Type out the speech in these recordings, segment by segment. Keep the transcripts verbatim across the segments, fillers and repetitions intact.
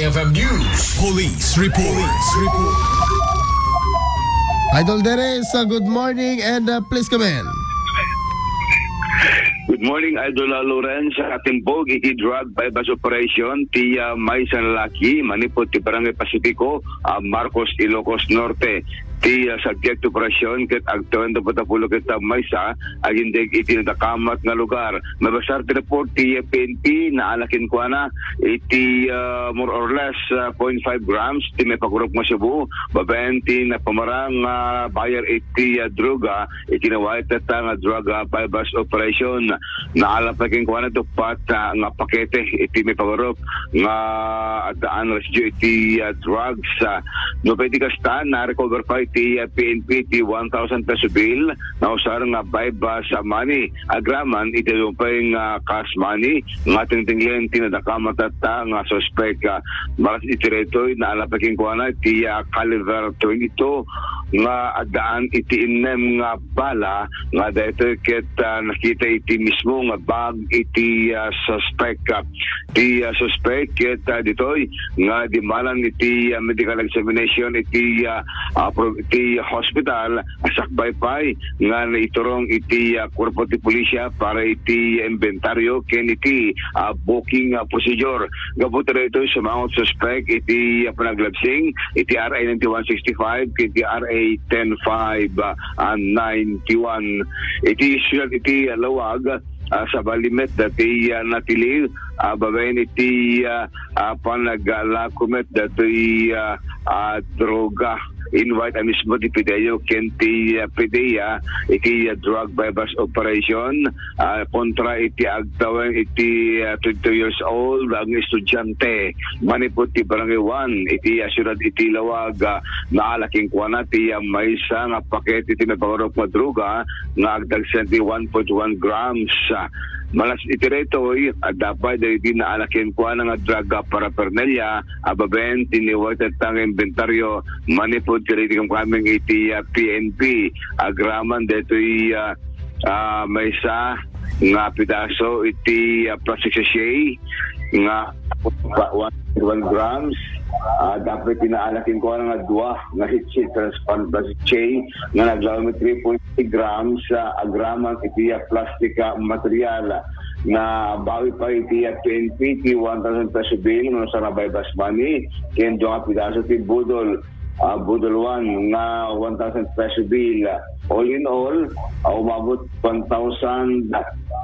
F M News. Police report. Police report. Idol Dennis, uh, good morning and, uh, please come in. Good morning, Idol, uh, Lawrence. Sa katimbog iti drug buy-bust operation, ti, uh, maysa nga lalaki manipud ti Barangay Pacifico, uh, Marcos, Ilocos Norte. Ti, uh, subject to operation ket agtawen da putapulo ket, uh, maysa agindeg iti nadakamat nga lugar. Mabasar ti report ti P N P, naala kenkuana iti, ah, more or less, ah, point five grams ti maipagurup nga subo, babaen ti napamarang nga buyer iti, ah, droga, iti nawayatta nga drug, ah, buy-bust operation. Naala pay kenkuana ti uppat, ah, nga pakete iti maipagurup nga addaan residue iti, ah, drugs. Ah, no pay ti kasta, na-recover pay ti, ah, P N P ti one thousand peso bill, nausar nga buy-bust money agraman iti pay nga cash money nga tingtinglen ti nadakamat nga suspek. Ah, malas iti daytoy, naala pay kenkuana ti, ah, caliber twenty-two nga addaan iti innem nga bala nga daytoy ket, ah, nakita iti mismo nga bag iti, ah, suspek. Ah, ti, ah, suspek ket, ah, ditoy nga dimmanan iti, ah, medical examination iti, ah, ah, pro-, iti hospital, sakbay pay nga naiturong iti, ah, kuerpo ti pulisya para iti inventaryo ken iti, ah, booking, ah, procedure. Gapu ta daytoy, sumango ti suspek iti, ah, panaglabsing iti R A ninety-one sixty-five ken iti R A ten five, ah, ninety-one. Iti siyudad iti, ah, Laoag, ah, sabali met daytoy, ah, natiliw, ah, babaen iti, ah, ah, panaglakom met daytoy, ah, ah, droga. In white a mismo ti PDEA ken ti, ah, PDEA iti, ah, drug buy-bust operation, ah, kontra iti agtawen iti, ah, twenty-two years old nga estudiante manipud ti Barangay one iti, ah, siyudad iti Laoag. Ah, naala kenkuana ti, ah, maysa nga pakete ti maipagurup nga droga nga agdagsen ti one point one grams. Ah, malas iti daytoy, adda pay dagiti naala kenkuana nga drug paraphernalia a babaen ti nawayatta nga inventaryo manipud kadagiti kamkameng iti, ah, P N P. Agraman daytoy, ah, ah, maysa nga pidaso iti, ah, plastic sachet nga pa-, one, one grams. Ah, adda pay ti naala kenkuana nga dua nga sachet, transparent plastic sachet nga naglaom iti three point three grams, ah, agraman iti, ah, plastic, ah, material. Nabawi pay iti, ah, P N P ti one thousand peso bill nga nausar nga buy-bust money ken dua nga pidaso ti budol, ah, budol one nga one thousand peso bill. All in all, ah, umabot one thousand,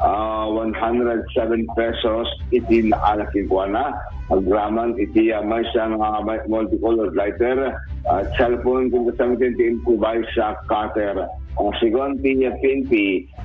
ah, one hundred seven pesos iti naala kenkuana. Agraman iti, ah, maysa nga, ah, may-, multicolored lighter, ah, cellphone ken kastamiten ti improvised, ah, cutter. Ah, sigun ti, ah, P N P,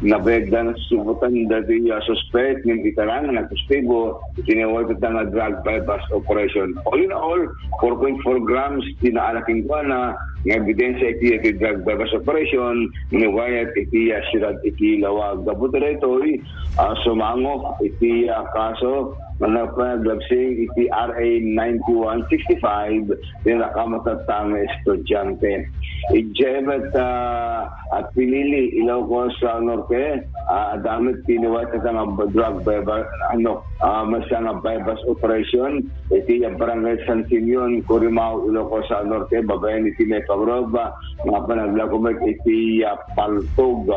nabayagda nga susubotan daytoy, ah, suspek ngem ita la nga nagtestigo iti nawayatta nga drug buy-bust operation. All in all, four point four grams ti naala kenkuana nga ebidensya iti, iti drug buy-bust operation nga nawayat iti, ah, siyudad iti Laoag. Gapu ta daytoy, ah, sumango iti, ah, kaso nga nagpanaglabsing iti R A ninety-one sixty-five ti nakamatata nga estudiante. Idiay met, ah, at Pinili, Ilocos, ah, Norte, ah, adda met ti nawayatta nga drug buy-, buy-, ano, ah, maysa nga buy-bust operation iti, ah, Barangay San Simeon, Corimao, Ilocos, ah, Norte, babaen iti maipagurup, ah, nga panaglakom met iti, ah, paltog.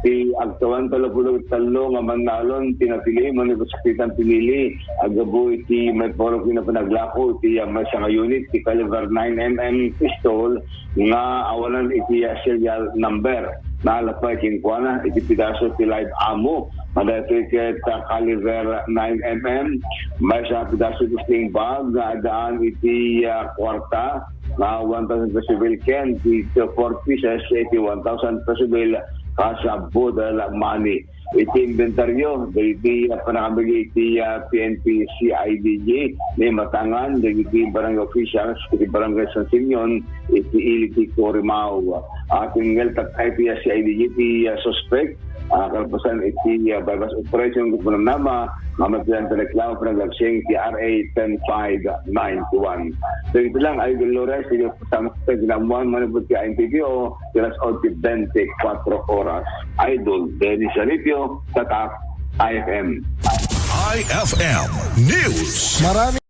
Ti agtawen, tallo puluh tallo nga mannalon ti natili manipud sakitan ti Pinili. Aggapu iti maipagurup nga panaglako iti, ah, maysa nga unit ti caliber nine M M pistol nga awanan iti, ah, serial number. Naala pay kenkuana iti pidaso ti live ammo nga daytoy ket, ah, caliber nine M M, maysa nga pidaso ti sling bag nga addaan iti, ah, kuarta nga one thousand peso bill ken ti four pieces iti one thousand peso bill kas, ah, boodle money. Iti inventaryo dagiti, ah, panangmegmegdi iti, ah, P N P C I D G, naimatangan dagiti barangay officials iti Barangay San Simeon iti ili ti Corimao. Ah, tininggal tatta iti, ah, C I D G ti, ah, suspek, ah, kalpasan iti, ah, buy-bust operation ket namnama nga mapilian ti reklamo panaglabsing ti R A ten five nine one. So, ito lang, Idol Lawrence, iti kasama ko sa ginamuan manipud ti N P P O, ti alas otso bente kuatro oras. Idol Dennis Alipio, Tatak, I F M. I F M News. Marami